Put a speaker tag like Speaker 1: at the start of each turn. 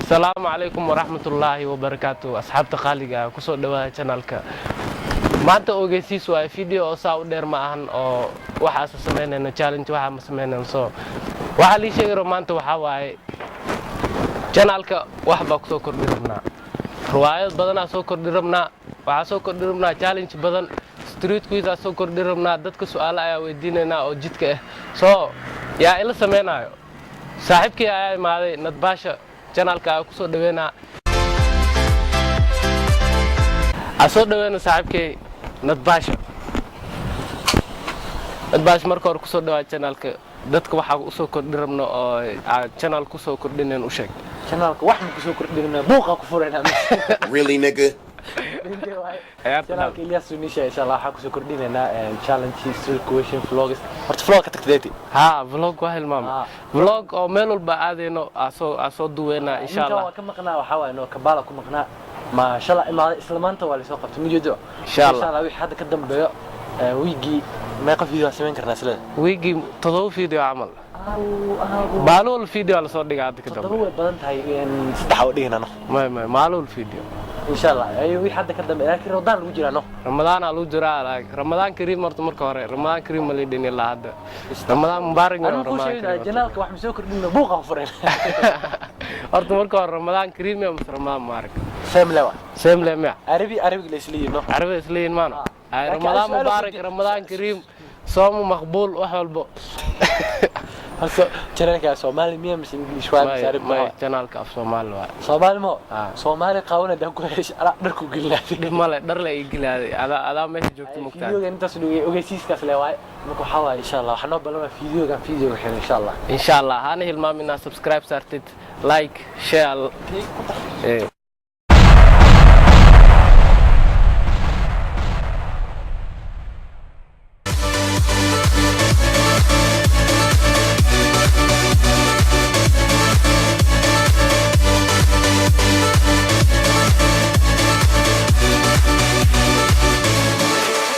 Speaker 1: Asalaamu calaykum waraxmatullaahi wabarakaatu. Asxaabta qaaliga ah, kusoo dhawaada channelka. Maanta ogeysiis waaye. Video oo saa u dheer ma ahan oo waxaasa samaynayno challenge, waxaa ma samaynayno. So waxaa lii sheegi rabo maanta waxaa waaye, channelka wax baa kusoo kordhi rabnaa. Riwaayad badanaa soo kordhi rabnaa. Waxaa soo kordhi rabnaa challenge badan, street quiz aa soo kordhi rabnaa. Dadka su'aalo ayaa weydiinaynaa oo jidka ah. So yaa ila samaynayo? Saaxiibkii ayaa imaaday, Nadbaasha. Channelka ayaa kusoo dhaweynaa. Aa soo dhaweyna saaxiibkii Nadbaasha. Nadbaasha, marka hore kusoo dhawaa channelka. Dadka waxaa usoo kordhi rabno oo aa channel kusoo kordhinayn u sheeg.
Speaker 2: Channelka wax ma kusoo kordhinayna, buuqa ku furaynaa.
Speaker 3: Really, nigga?
Speaker 1: Ciyaarta.
Speaker 2: Channelka Ilyas Sunisha, insha Allah waxaa kusoo kordhinaynaa challenge, street question, vlogs. Horta vlog ka tagtay.
Speaker 1: Haa, vlog waa hilmaama.
Speaker 2: Ah.
Speaker 1: Vlog oo meel walba aadayno aa soo duweynaa, insha
Speaker 2: Ninkan
Speaker 1: Allah.
Speaker 2: Waa ka maqnaa, waxaa waaye, no kabaala ku maqnaa. Ma shala imaaday, isla maanta waa lasoo qabtay, mujeedo.
Speaker 1: Insha Allah.
Speaker 2: Insha Allah wixii hadda ka dambeeyo, wiigii meeqa video aan samayn karnaa isleeda?
Speaker 1: Wiigii 7 video camal, maalin walba video aa lasoo dhigaa hadda ka
Speaker 2: 7
Speaker 1: dambe.
Speaker 2: Way badan tahay, 3 oo dhiganano.
Speaker 1: May, maalin walba video.
Speaker 2: Insha Allah ay wixii hadda ka dambeeyo, laakiin Ramadaan lagu jiraa, no?
Speaker 1: Ramadaanaa lagu jiraa. Like, Ramadaan kariim. Horta marka hore Ramadaan kariim ma liidhin ilaa hadda. Ramadaan mubaarak.
Speaker 2: Anigu kuu
Speaker 1: Ramadaan
Speaker 2: sheegay
Speaker 1: kariim.
Speaker 2: Channelka wax ma soo kordhinno, buuqa ku furayna.
Speaker 1: Horta marka hore Ramadaan kariim ya mise Ramadaan mubaarak?
Speaker 2: Same lewa.
Speaker 1: Same le miya?
Speaker 2: Arabi, Arabiga la isleeyihin, no?
Speaker 1: Carabi isleeyihin maano.
Speaker 2: Ah.
Speaker 1: Ay,
Speaker 2: Laakiin
Speaker 1: Ramadaan
Speaker 2: su'aal
Speaker 1: mubaarak, Ramadaan kariim, soomu maqbuul, wax walbo.
Speaker 2: Horta channelka Soomaali miya mise English waa mise
Speaker 1: May.
Speaker 2: Arabi?
Speaker 1: May.
Speaker 2: Ma
Speaker 1: Channelka af Soomaali waa.
Speaker 2: Soomaali mo?
Speaker 1: Ah.
Speaker 2: Soomaali qaawan haddaan ku hesho, alaa dharku gelinaaday.
Speaker 1: Dhib male, dhar la ii gelaaday. Adaa meesha joogta mogtaa.
Speaker 2: Videogan intaas dhugay, ogeysiiskaas le waaye. Marka waxaa waaye, insha Allah waxaa noo balama videogan, videoga xiran, insha Allah.
Speaker 1: Insha Allah hana hilmaam inaad subscribe saartid, like, share.